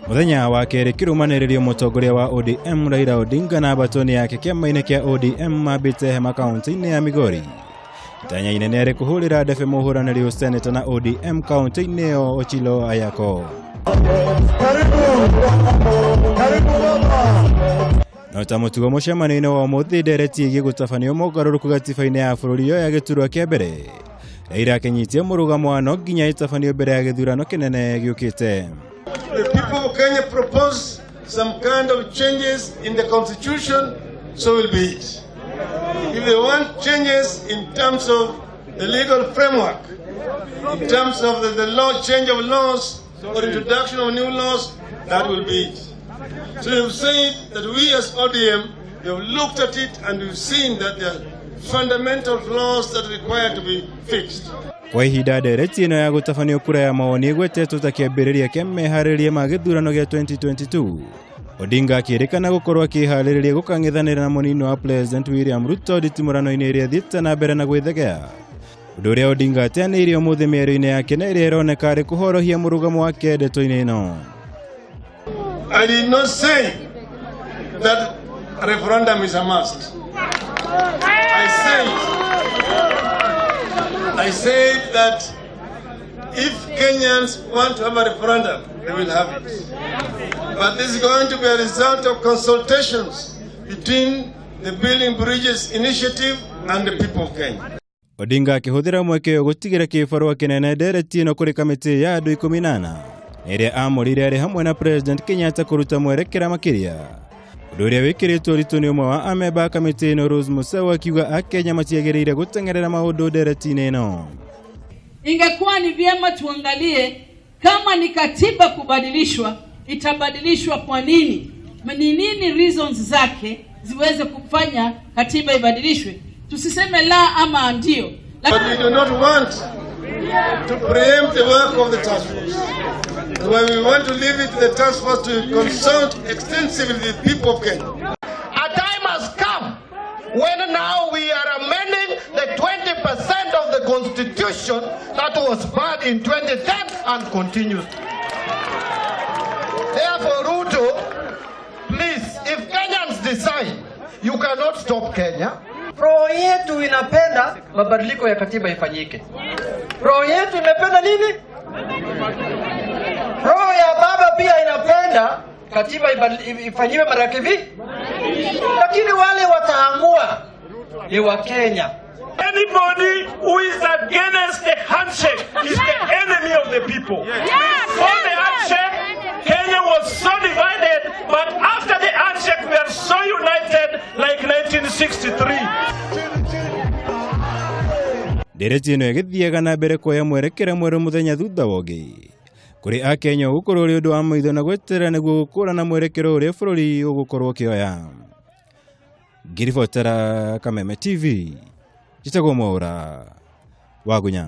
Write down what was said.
Muthenya wa kerĩ kĩrũmanĩrĩrio mũtongoria wa ODM Raila Odinga na mbatoni yake kĩama-inĩ kĩa ODM mambĩte hema kaunti-inĩ ya Migori. Itanya inene rĩ kũhũrĩra ndebe mũhũranĩri ũseneta na ODM kaunti-inĩ ĩyo Ochilo Ayako. No ta mũtugo mũcemanio-inĩ wa ũmũthĩ ndereti ĩgiĩ gũtabanio mogarũrũku gatiba-inĩ ya bũrũri yoya gĩturwa kĩa mbere. Raila akĩnyitia mũrũgamo wa no nginya ĩtabanio mbere ya gĩthurano kĩnene gĩũkĩte. The people of Kenya propose some kind of changes in the constitution, so will be it. If they want changes in terms of the legal framework, in terms of the law, change of laws or introduction of new laws, that will be it. So we've said that we as ODM, we have looked at it and we've seen that there are fundamental flaws that require to be fixed. Kwa ihinda ndereti ĩno ya gũtabanio kura ya mawoni ĩgwetetwo ta kĩambĩrĩria kĩa meharĩrĩria ma gĩthurano gĩa 2022. Odinga akĩrĩkana gũkorwo akĩharĩrĩria gũkang'ethanĩra na mũnini wa President William Ruto nditimũrano-inĩ ĩrĩa ĩthiĩte na mbere na gwĩthegea. Ũndũ ũrĩa Odinga ateanĩirie ũmũthĩ mĩario-inĩ yake na ĩrĩa ĩroneka arĩ kũhorohia mũrũgamo wake ndeto-inĩ ĩno. I did not say that referendum is a must. I said that if Kenyans want to have a referendum, they will have it. But this is going to be a result of consultations between the Building Bridges Initiative and the people of Kenya. Odinga akĩhũthĩra mweke ũyũ gũtigĩra kĩbarũa kĩnene ndereti ĩno kũrĩ kamĩtĩ ya andũ 14 ĩrĩa amũrire arĩ hamwe na President Kenyatta kũruta mwerekera makĩria. Ũndũ ũrĩa wĩkĩrĩtwo ũritũ nĩ ũmwe wa amemba a kamĩtĩ ĩno Rose Museu akiuga akenya matiagĩrĩire gũteng'erera maũndũ ndereti-inĩ ĩno. Ingekuwa ni vyema tuangalie kama ni katiba kubadilishwa, itabadilishwa kwa nini? Ni nini reasons zake ziweze kufanya katiba ibadilishwe? Tusiseme la ama ndio. But we do not want to preempt the work of the task force. When we want to leave it to the task force to consult extensively the people of Kenya. A time has come when now we are amending the 20% of the constitution that was bad in 2010 and continues. Therefore, Ruto, please, if Kenyans decide, you cannot stop Kenya. Roho yetu inapenda mabadiliko ya katiba ifanyike. Roho yetu imependa nini? Roho ya baba pia inapenda katiba ifanyiwe marekebisho. Lakini wale wataamua ni wa Kenya. Anybody who is against the handshake is the enemy of the people. Before the handshake, Kenya was so divided, but after the handshake, we are so united like 1963. Ndereti ĩno ĩgĩthiaga na mbere kuoya mwerekera mwerũ mũthenya thutha wa ũngĩ. Kũrĩ akenya ũgũkorwo ũrĩ ũndũ wa maitho na gweterera nĩguo gũkũrana mwerekero ũrĩa bũrũri ũgũkorwo ũkĩoya. Ngĩribotera Kameme TV, njĩtagwo Mwaũra Wagunya.